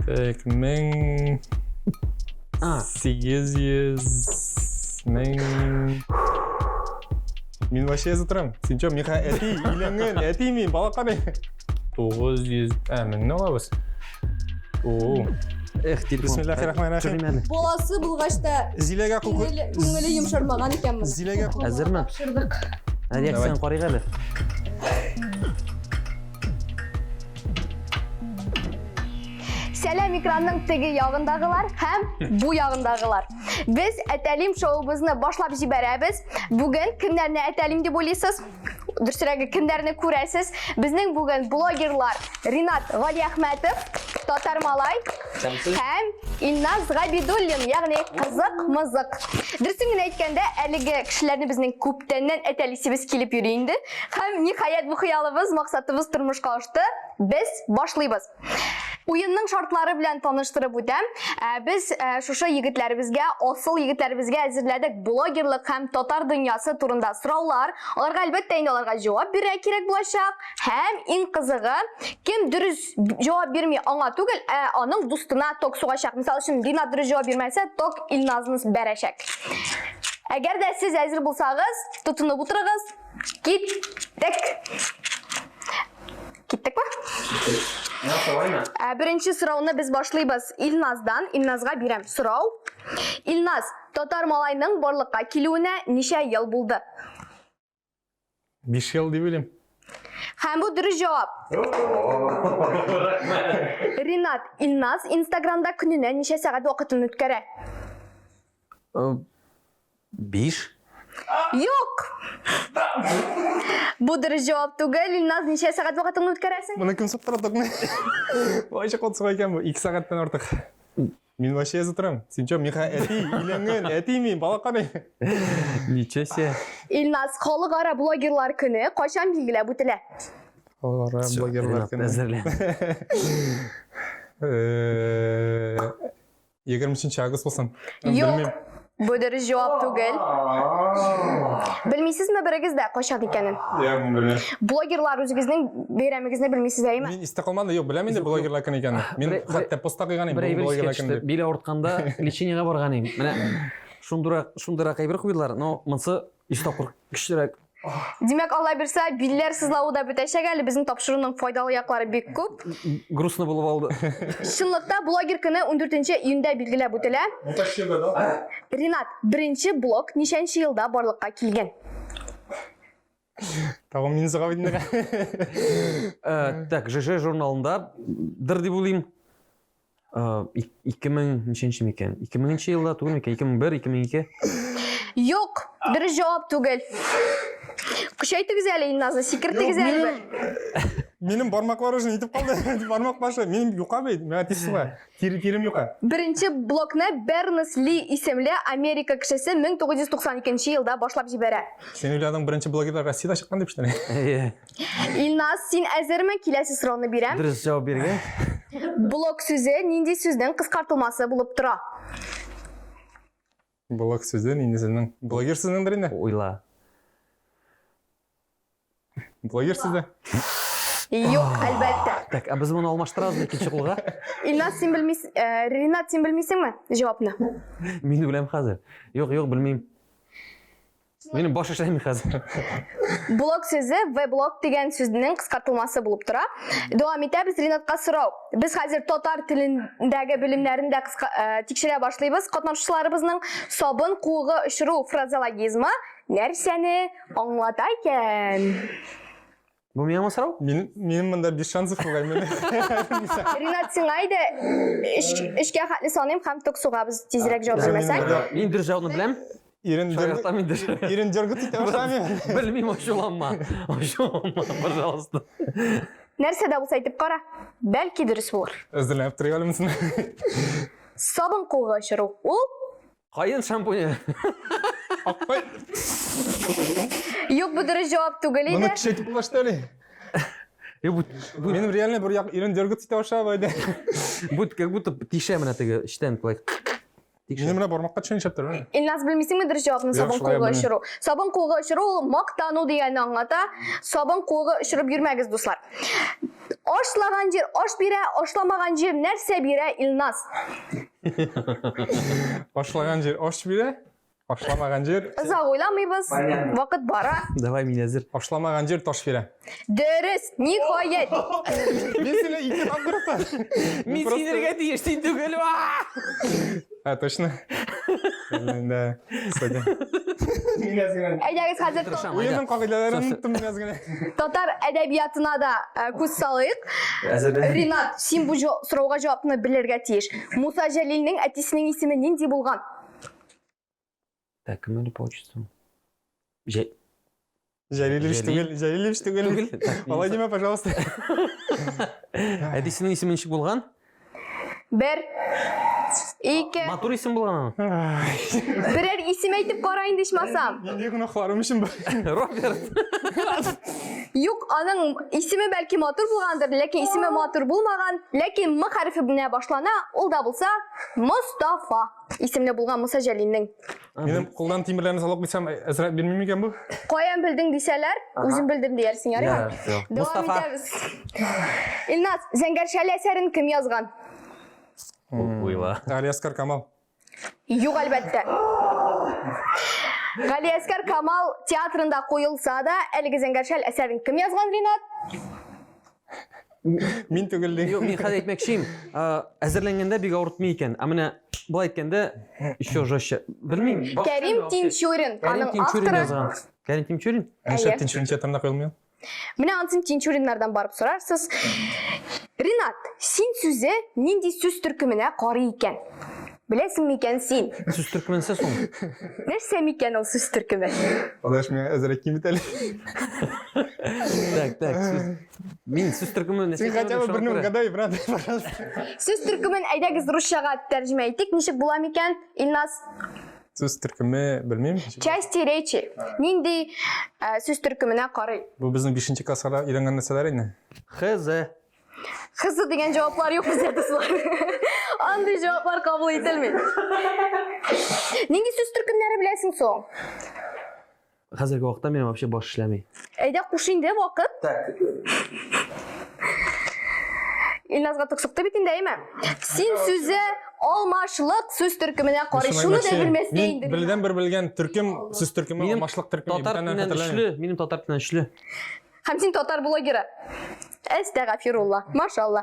Так, 1800 1000. Мин вообще язып торам. Син чё, миңа әти, өйләнгән, әти мин, балака мин. 900, ә, меңне алабыз. О, Эх, телефон. Бисмиллахиррахманиррахим. Төшерим әле. Баласы булгач та Зиләгә кул куй. күңеле күңеле йомшармаган икән моның. Зиләгә кул. Әзерме? Тапшырдык. Реакцияны карыйк әле. Сәлам экранның теге ягындагылар һәм бу ягындагылар. Без Әтәлим шоуыбызны башлап җибәрәбез. Бүген кемнәрне әтәлим дип уйлыйсыз? Дөресрәге, кемнәрне күрәсез? Безнең бүген блогерлар Ринат Галиәхмәтов, Татар малай һәм Илназ Габидуллин, ягъни Кызык Мызык. Дөресен генә әйткәндә, әлеге кешеләрне безнең күптәннән әтәлисебез килеп йөри инде. Һәм ниһаять бу хыялыбыз, максатыбыз тормышка ашты. Без башлыйбыз. Уенның шартлары белән таныштырып үтәм. Ә, без ә, шушы егетләребезгә, асыл егетләребезгә әзерләдек блогерлык һәм татар дөньясы турында сораулар. Аларга әлбәттә инде аларга җавап бирергә кирәк булачак. Һәм иң кызыгы, кем дөрес җавап бирми, аңа түгел, ә аның дустына ток сугачак. Мисал өчен, Ринат дөрес җавап бирмәсә, ток Илназны бәрәчәк. Әгәр дә сез әзер булсагыз, тотынып утырыгыз. Киттек. Киттекме? Ә, беренче сорауны без башлыйбыз Илназдан. Илназга бирәм сорау. Илназ, татар малайның барлыкка килүенә ничә ел булды? 5 ел дип уйлыйм. Һәм бу дөрес җавап. Ринат, Илназ Инстаграмда көненә ничә сәгать вакытын үткәрә? 5. Юк! Бу дөрес җавап түгел. Илназ, ничә сәгать вакытыңны үткәрәсең? Моны кем суктыра токны? Вообще кот суга икән бу. 2 сәгатьтән артык. Мин вообще язып торам. Син чё, миңа әти, өйләнгән, әти мин, балака мин. Ничего себе. Илназ, халыкара блогерлар көне кайчан билгеләп үтелә? Халыкара блогерлар көне. Әзерлән. 23 август булсын. Юк. Бу дөрес җавап түгел. Белмисезме берегез дә кайчан икәнен? Юк, мин белмим. Блогерлар үзегезнең бәйрәмегезне белмисез, әйеме? Мин истә калмады, юк, беләм инде блогерлар көне икәнен. Мин хәтта постта куйган идем, Бер әйбер блогерлар искә көне төште. дип. Бил авыртканда лечениегә барган идем. Менә шундыйрак, шундыйрак әйбер куйдылар, но монсы өч тапкыр көчлерәк. Димәк, Алла бирсә, билләр сызлавы да бетәчәк әле. Безнең тапшыруның файдалы яклары бик күп. Грустно булып алды. Чынлыкта блогер көне 14 июньдә билгеләп үтелә. Ринат, беренче блог ничәнче елда барлыкка килгән? Тагын мин сорап инде. Э, так, ЖЖ журналында дыр дип уйлыйм. 2000 ничәнче микән? 2000 елда түгел микән? 2001, 2002. Юк, дөрес җавап түгел. Көчәйтегез әле Илназны, сикертегез әле бер. Минем бармаклар уже нитеп калды. Бармак башы. Минем юка бит, миңа тиз суга. Тире тирем юка. Беренче блокны Бернес Ли исемле Америка кешесе 1992 елда башлап җибәрә. Син уйладың беренче блогерлар Россиядә чыккан дип что ли? Әйе. Илназ, син әзерме? Киләсе сорауны бирәм. Дөрес җавап биргән. Блок сүзе нинди сүзнең кыскартылмасы булып тора? Блог сүзе нинди сүзнең? Блогер сүзенеңдер инде. Уйла. Блогер сүзе. Юк, әлбәттә. Так, ә без моны алмаштырабыз икенче кулга? Илназ, син белмисең, э, Ринат, син белмисеңме җавапны? Мин беләм хәзер. Юк, юк, белмим. Минем баш эшләми хәзер. Блог сүзе веб-блог дигән сүзнең кыскартылмасы булып тора. Дәвам итәбез Ринатка сорау. Без хәзер татар телендәге белемнәрен дә кыска, э, тикшерә башлыйбыз. Катнашучыларыбызның сабын куыгы очыру фразеологизмы нәрсәне аңлата икән? Бу миңа сорау? Мин, минем монда 5 шансов бугай. Ринат, сиңа әйдә өчкә хәтле саныйм һәм ток сугабыз тизрәк җавап бирмәсәң. Мин дөрес җавапны беләм. Ирен Шаяртам инде. Ирен дергать итә башламый. Белмим, ачуланма. Ачуланма, пожалуйста. Нәрсә дә булса әйтеп кара. Бәлки дөрес булыр. Әзерләнеп торыйк әле монсын. Сабын куыгы очыру. Ул Каен шампуне. Акпай. Юк, бу дөрес җавап түгел иде. Моны көчәйтеп була что ли? Минем реально бер як ирен дергать итә башлады. Бу как будто тишә менә теге эчтән былай. Минем менә бармакка төшә нишләп тора? Илназ, белмисеңме дөрес җавапны Юк, сабын шулай куыгы белмим. очыру? Сабын куыгы очыру ул мактану дигәнне аңлата. Сабын куыгы очырып йөрмәгез, дуслар. Ашлаган җир аш бирә, ашламаган җир нәрсә бирә, Илназ? Ашлаган җир аш бирә, ашламаган җир Озак уйламыйбыз, вакыт бара. Давай, мин әзер. Ашламаган җир таш бирә. Дөрес, ниһаять. Мин сине ике тапкыр та. Мин синергә тиеш, син түгел. А, точно. Блин, да. Кстати. Мин әз генә. Әйдәгез хәзер Тырышам. Уенның кагыйдәләрен оныттым мин әз генә. татар әдәбиятына да э, күз салыйк. Әзер. Ринат, син бу сорауга җавапны белергә тиеш. Муса Җәлилнең әтисенең исеме нинди булган? Так, кем әле по отчеству? Җә... Җәлилевич Җәлил. түгел, Җәлилевич түгел. Түгел. Так, Алай димә, пожалуйста. Әтисенең исеме ничек булган? Бер, ике. Матур исем булган аның. Берәр исем әйтеп кара инде ичмасам. Нинди гөнаһларым өчен бу? Роберт. Юк, аның исеме бәлки матур булгандыр, ләкин исеме матур булмаган, ләкин М хәрефе белән башлана, ул да булса Мостафа исемле булган Муса Җәлилнең. Минем кулдан тимерләрне салып куйсам, әзрәк бирми микән бу? Каян белдең дисәләр, үзем белдем диярсең, ярыймы? Ярар, всё. Дәвам Мостафа. итәбез. Илназ, Зәңгәр шәл әсәрен кем язган? Уйла. Галиәскар Камал. Юк, әлбәттә. Галиәскар Камал театрында куелса да, әлеге Зәңгәр шәл әсәрен кем язган, Ринат? Мин түгел ди. Юк, мин хәзер әйтмәкче идем. Әзерләнгәндә бик авыртмый икән. Ә менә былай әйткәндә еще жестче. Белмим. Кәрим Тинчурин, Кәрим аның Тинчурин авторы. язган. Кәрим Тинчурин? Нишләп Әйе. Тинчурин театрында куелмый ул? Менә анысын Тинчуриннардан барып сорарсыз. Ринат, син сүзе нинди сүз төркеменә карый икән? Беләсең микән син? Сүз төркеменсә соң. Нәрсә микән ул сүз төркеме? Адаш миңа әзрәк кимет әле. Так, так, сүз. Мин сүз төркеме нәрсә Син хотя бы икәнен берне шуңа күрә. угадай, брат, пожалуйста. Сүз төркемен әйдәгез русчага тәрҗемә итик. Ничек була микән, Илназ? Сүз төркеме белмим. Части речи. Нинди э, сүз төркеменә карый? Бу безнең 5 класста өйрәнгән нәрсәләр инде. ХЗ. Хызы дигән җаваплар юк бездә, дуслар. Андый җаваплар кабул ителми. Нинди сүз төркемнәре беләсең соң? Хәзерге вакытта минем вообще баш эшләми. Әйдә куш инде вакыт. Так. Илназга ток сукты бит инде, әйме? Син сүзе алмашлык сүз төркеменә карый. Шуны да белмәскә Мин инде. белдән бер белгән төркем сүз төркеме Минем алмашлык төркеме. Татар бүтәннәрен теленнән хәтерләмим. өчле, минем татар теленнән өчле. Һәм син татар блогеры. Әстәгафирулла. Машалла.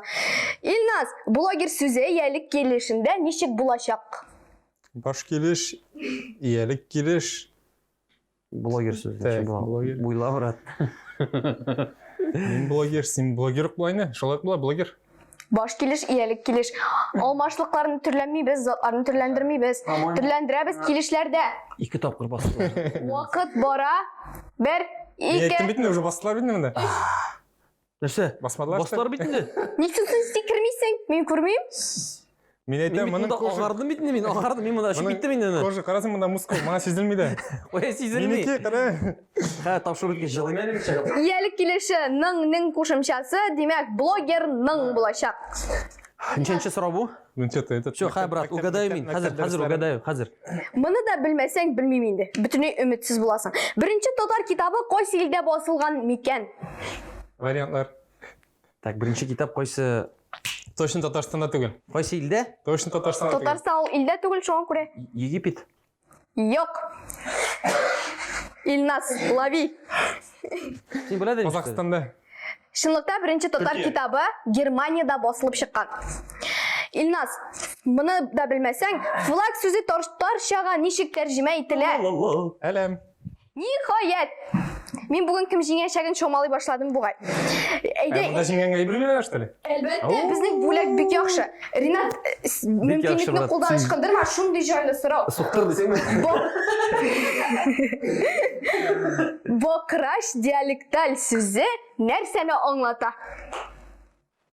Илназ, блогер сүзе иялек килешендә ничек булачак? Баш килеш, иялек килеш. Блогер сүзе. Так, ничек була? блогер. Буйла, брат. Мин блогер, син блогер була инде. Шулай була блогер. Баш килеш, иялек килеш. Алмашлыкларны төрләнмибез, затларны төрләндермибез. Төрләндерәбез килешләрдә. Ике тапкыр бастылар. Вакыт бара. Бер, Мин ике. әйттем бит инде, уже бастылар бит инде монда. Нәрсә? Басмадылар. Бастылар бит инде. Ник син сикермисең? Мин күрмим. Мин Мин әйтәм, бит моның монда кожа. агардым бит инде мин, агардым. Мин монда очып Моның киттем инде. Кожа, карасың монда мускул, моңа сизелми дә. Ой, сизелми. Минеке, кара. Хә, тапшыру беткәч җылыйм әле мин. Иялек килеше ның нең кушымчасы, димәк, блогерның булачак. Ничәнче сорау бу? Ну что ты, этот Все, хай, брат, угадаю мин. Хәзер, хәзер угадаю, хәзер. Моны да белмәсәң, белмим инде. Бөтенләй өметсез буласың. Беренче татар китабы кайсы илдә басылган микән? Вариантлар. Так, беренче китап кайсы Точно Татарстанда түгел. кайсы илдә? Точно Татарстанда түгел. Татарстан ул илдә түгел, шуңа күрә. Египет. Юк. Илназ, лови. Син белә дә Казахстанда. Чынлыкта беренче татар Төркия. китабы Германиядә басылып чыккан. Илназ, моны да белмәсәң, флаг сүзе татарчага ничек тәрҗемә ителә? Әләм. Ниһаять! Мин бүген кем җиңәчәген чамалый башладым бугай. Әйдә, Ә, монда җиңгәнгә әйбер бирәләр, что ли? әлбәттә, безнең бүләк бик яхшы. Ринат, э, мөмкинлекне брат. кулдан ычкындырма, шундый җайлы сорау. Суктыр дисеңме? Бокраш диалекталь сүзе нәрсәне аңлата?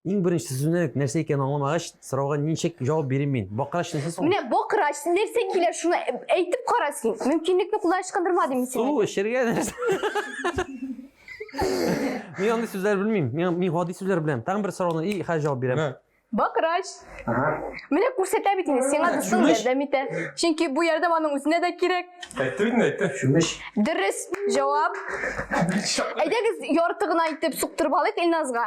Иң беренче сүзне нәрсә икәнен аңламагач, сорауга ничек җавап бирим мин? Бакрач нәрсә соң? Менә бокрач нәрсә килә, шуны әйтеп кара син. Мөмкинлекне кулдан ычкындырма дим сиңа. Су эчәргә нәрсә? Мин андый сүзләр белмим. Мин, мин гади сүзләр беләм. Тагын бер сорауны и хәзер җавап бирәм. Менә. Бакрач. Менә күрсәтә бит инде, сиңа дустың ярдәм итә. Чөнки бу ярдәм аның үзенә дә кирәк. Әйтте бит инде, әйтте. Чүмеч. Дөрес җавап. Әйдәгез, ярты гына итеп суктырып алыйк Илназга.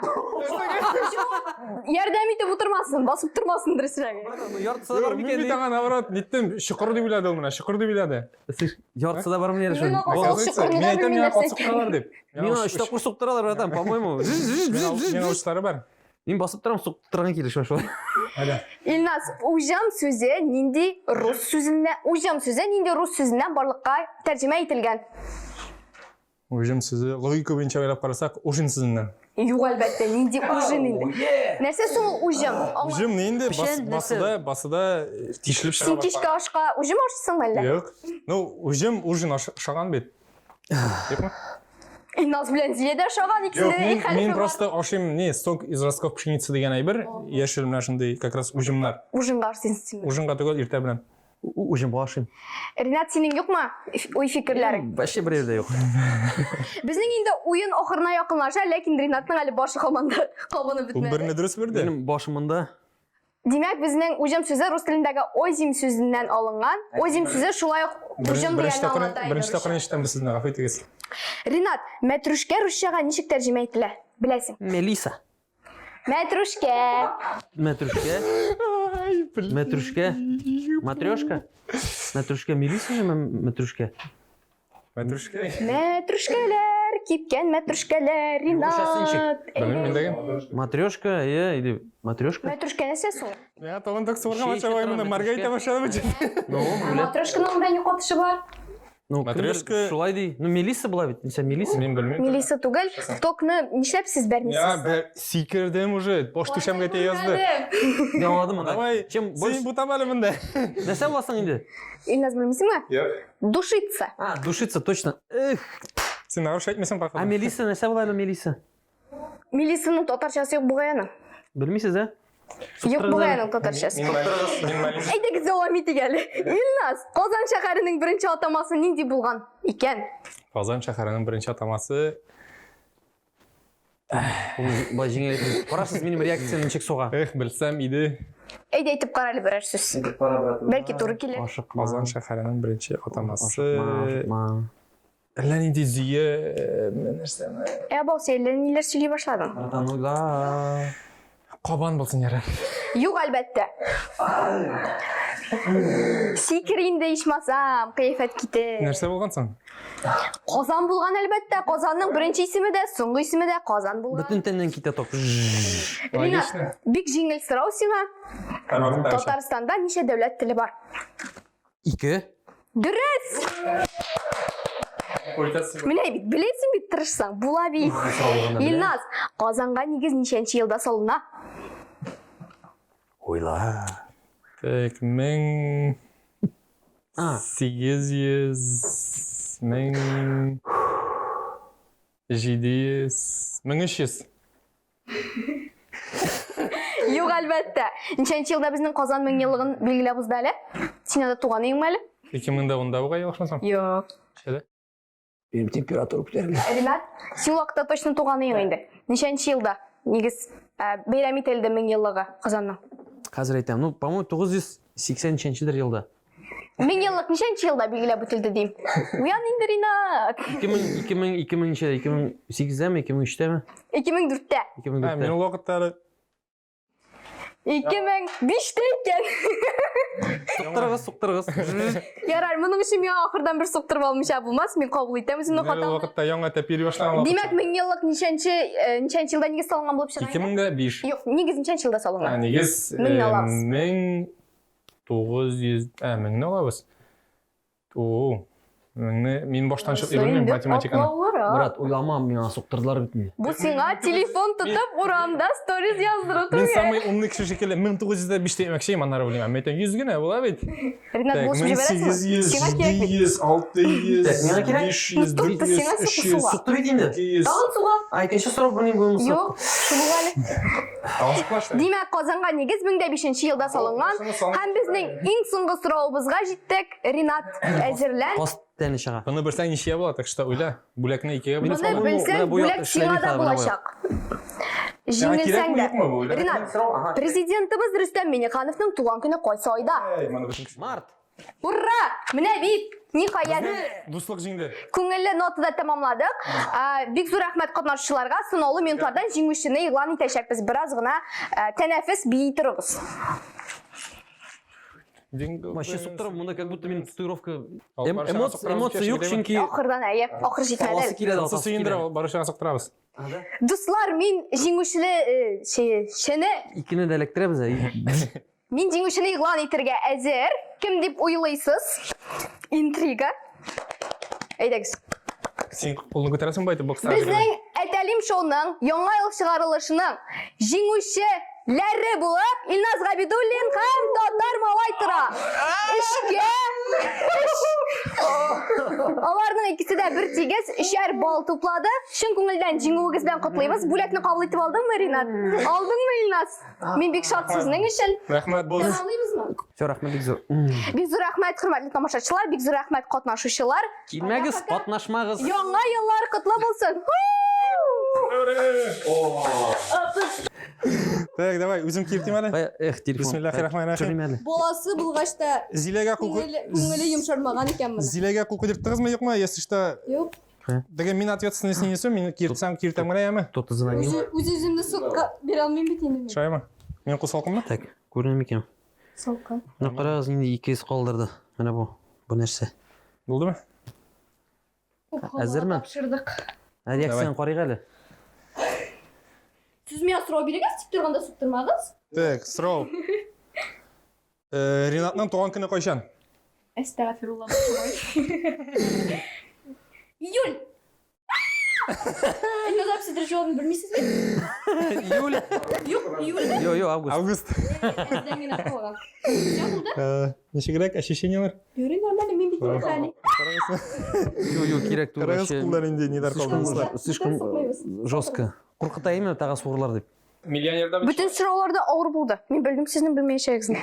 Ярдәм итеп утырмасын, басып тормасын дөресрәге. Яртысы да бар Мин микән? бит аңа наоборот ниттем, чокыр дип уйлады ул менә, чокыр дип уйлады. Яртысы да бармы әле Мин шул? ул чокырны Мин да әйтәм, белмим миңа нәрсә кат суктыралар дип. Миңа өч тапкыр суктыралар, братан, по-моему. Миңа учлары бар. Мин басып торам, суктырган килеш шулай. Әйдә. Илназ, уҗым сүзе нинди рус сүзеннән, уҗым сүзе нинди рус сүзеннән барлыкка тәрҗемә ителгән? Уҗым сүзе логика буенча уйлап карасак, ужин сүзеннән. Юк, әлбәттә, нинди ужин инде. Нәрсә соң ул уҗым? Аңла- Уҗым ни инде? Печән нәрсә? Басуда, басуда тишелеп чыга. Син кичке ашка уҗым ашыйсыңмы әллә? Юк. Ну, уҗым ужин ашаган бит. Юкмы? Илназ белән Зилә дә ашаган, Юк, икесендә дә мин, ик хәрефе мин бар. просто ашыйм не, сок из ростков пшеницы дигән әйбер, яшел менә шундый как раз уҗымнар. Ужинга ашыйсың син. Ужинга түгел, иртә белән. Уҗымга ашыйм. Ринат, синең юкмы уй фикерләрең? Вообще бер дә юк. Безнең инде уен ахырына якынлаша, ләкин Ринатның әле башы һаман да кабынып Ул бетмәде. берне дөрес бирде. Минем башым монда. Димәк, безнең уҗым сүзе рус телендәге озим сүзеннән алынган. Озим сүзе шулай ук уҗым Беренче дигәнне тапкыр аңлата инде беренче тапкыр русча. ишетәм бу сүзне, гафу итегез. Ринат, мәтрүшкә русчага ничек тәрҗемә ителә? Беләсең. Мелиса. Мәтрүшкә. Мәтрүшкә. Мәтрүшкә. Матрешка. Мәтрүшкә мелиса же мәтрүшкә. Мәтрүшкә. Мәтрүшкәләр, кипкән мәтрүшкәләр, Ринат. Белмим, мин дәген. Матрешка, е, или матрешка? Мәтрүшкә нәрсә соң? Я тагын так суырга Шей башладым, итә монда Маргарита башладым. Ну, беләм. Матрешканың белән ни катышы бар? Ну, кемдер Матрешка- Шулай ди. Ну, Мелисса була бит. Ничә Мелисса? Мин белмим. Мелиса түгел, токны нишләп сез Я бәрмисез? бер сикердем уже, баш түшәмгә тия язды. Мин аңладым аны. Давай, Чем больше... син бутам әле монда. Нәрсә буласың инде? Илназ белмисеңме? Юк. Душиться. А, душиться, точно. Эх. Син нарушать әйтмисең А походу. Мелисса нәрсә була әле Мелисса? Мелиссаның татарчасы юк бугай аның. Белмисез, ә? Юк бугай аның татарчасы. Мин мин мин Әйдәгез дәвам итик әле. Илназ, Казан шәһәренең беренче атамасы нинди булган икән? Казан шәһәренең беренче атамасы Болай җиңел әйтмим. Карарсыз минем реакциям ничек суга. Эх, белсәм иде. Әйдә әйтеп кара әле берәр сүз. Бәлки туры килер. Ашыкма. Казан шәһәренең беренче атамасы. Ашыкма, ашыкма. Әллә нинди зөя нәрсәме? Ә бау, син әллә ниләр сөйли башладың. Братан, уйла. Кабан булсын ярар. Юк, әлбәттә. Сикер инде ичмасам, кыяфәт китер. Нәрсә булган соң? Казан булган әлбәттә. Казанның беренче исеме дә, соңгы исеме дә Казан булган. Бөтен тәннән китә ток. Ринат, бик җиңел сорау сиңа. Татарстанда Татарстанда ничә дәүләт теле бар? Ике. Дөрес! Менә бит, беләсең бит, тырышсаң, була бит. Илназ, Казанга нигез ничәнче елда салына? Уйла. Так, мең А. 800 мең 700 1300. Юк, әлбәттә. Ничәнче елда безнең Казан меңьеллыгын билгеләп узды әле? Син анда туган идеңме әле? 2010-да бугай ялгышмасам. Юк. Ничәдә? Минем температура күтәрелә. Ринат, син ул вакытта точно туган идең инде. Ничәнче елда нигез бәйрәм ителде меңьеллыгы Казанның? Хәзер әйтәм. Ну, по-моему, 983 елда. Меңьеллык ничәнче елда билгеләп үтелде дим. Уян инде, Ринат. 2000, 2000, 2000 ничәдә? 2008-дәме, 2003-тәме? 2004-тә. 2004-тә. Мин ул вакытта әле 2005-тә икән. Суктырыгыз, суктырыгыз. Ярар, моның өчен миңа ахырдан бер суктырып алмыйча булмас. Мин кабул итәм үземнең Мин ул хатамны. вакытта яңа тәпи йөри башлаган вакыт. Димәк, меңьеллык ничәнче, ничәнче елда нигез салынган булып чыга? 2005. Юк, нигез ничәнче елда Ә, салынган? нигез Меңне алабыз. 1900, ә, меңне алабыз. О, меңне мин баштан чыгып өйрәнмим математиканы. Брат, уйлама, миңа суктырдылар бит инде. Бу сиңа телефон тотып урамда сторис яздыру Мин түгел. самый умный кеше шикелле 1905 димәкче идем, аннары уйлыйм. Әмма әйтәм 100 генә була бит. Ринат, Так, булышып җибәрәсеңме? 1800, Сиңа кирәк бит. 700, 600, Так, миңа кирәк? 500, Ну, тукта, 400, сиңа сугу 300, суга. Сукты бит инде. 200. Тагын суга. А, икенче сорау белмим булмаса. Юк, шул әле. Тагын суклашты. Димәк, Казанга нигез 1005 елда салынган. Һәм безнең иң соңгы соравыбызга җиттек. Ринат, әзерлән. Кас тәне чыга. Моны белсәң ничә була, так что уйла. Бүләкне икегә Моны бүлеп Моны по-моему, белсәң, менә бу як бүләк сиңа эшләми да хәзер, менә бу як. булачак. Җиңелсәң дә. Юкмы бу? Ринат, президентыбыз Рөстәм Миңнехановның туган көне кайсы айда? Әй, моны бөтен кеше. Март. Ура! Менә бит, ниһаять, Дуслык җиңде. күңелле нотада тәмамладык. Бик зур рәхмәт катнашучыларга. Санаулы минутлардан җиңүчене игълан итәчәкбез. Бераз гына тәнәфес бии торыгыз. Вообще суктырып, монда как будто мин татуировка. Алып барышыңа Эмоция, суктырабыз, эмоция юк, кешегә чөнки Ахырдан әйе, ахыр җитмәде. аласы килә, Ансы аласы сөендерә, килә. барышыңа суктырабыз. Дуслар, мин җиңүчене шене Икене дә эләктерәбез ә. Мин җиңүчене игълан итәргә әзер. Кем дип уйлыйсыз? Интрига. Әйдәгез. Син кулны күтәрәсең байтып бокста. Безнең Әтәлим шоуның яңа ел чыгарылышының җиңүчеләре булып Илназ Габидуллин һәм Татар Малай тора. Эшкә эш. Аларның икесе дә бер тигез өчәр балл туплады. Чын күңелдән җиңүегез белән котлыйбыз. Бүләкне кабул итеп алдыңмы, Ринат? Алдыңмы, Илназ? Мин бик шат сезнең өчен. Рәхмәт, босс. Тәмамлыйбызмы? Все, рәхмәт бик зур. Бик зур рәхмәт, хөрмәтле тамашачылар, бик зур рәхмәт катнашучылар. Килмәгез, катнашмагыз. Яңа еллар котлы булсын. Так, давай, үзем киертим әле. Кая, эх, телефон. Бисмиллахиррахманиррахим. Төшерим әле. Баласы булгач та Зиләгә кул күңеле йомшармаган икән моны. Зиләгә кул куйдырттыгызмы, юкмы? Если что, Юк. Теге мин ответственность не несу, мин киертсәм, киертәм генә, яме? Кто-то звонил. Үз үземне судка бирә алмыйм бит инде мин. Шулаймы? Мин кул салкынмы? Так, күренә микән? Салкын. Менә карагыз, нинди ике йөз калдырды. Менә бу. Бу нәрсә? Булдымы? Әзерме? Тапшырдык. Ә реакцияны карыйк әле. Сез миңа сорау бирегез, тик торганда суктырмагыз. Так, сорау. Ринатның туган көне кайчан? Әстәгъфирулла. Июль. Илназ абый, сез дөрес җавабын белмисезме? Июль. Юк, июль. Йо, йо, август. Август. Әздән генә калган. Ничә булды? Ничегрәк ощущениелар? Ярый, нормально, мин бит инде хәли. Йо, йо, кирәк түгел. Карагыз, вообще. куллар инде ниләр Слишком, калды дуслар. слишком жестко. Куркыта именно тагы сугырлар дип. Миллионерда Бөтен сораулар да авыр булды. Мин белдем сезнең белмәячәгезне.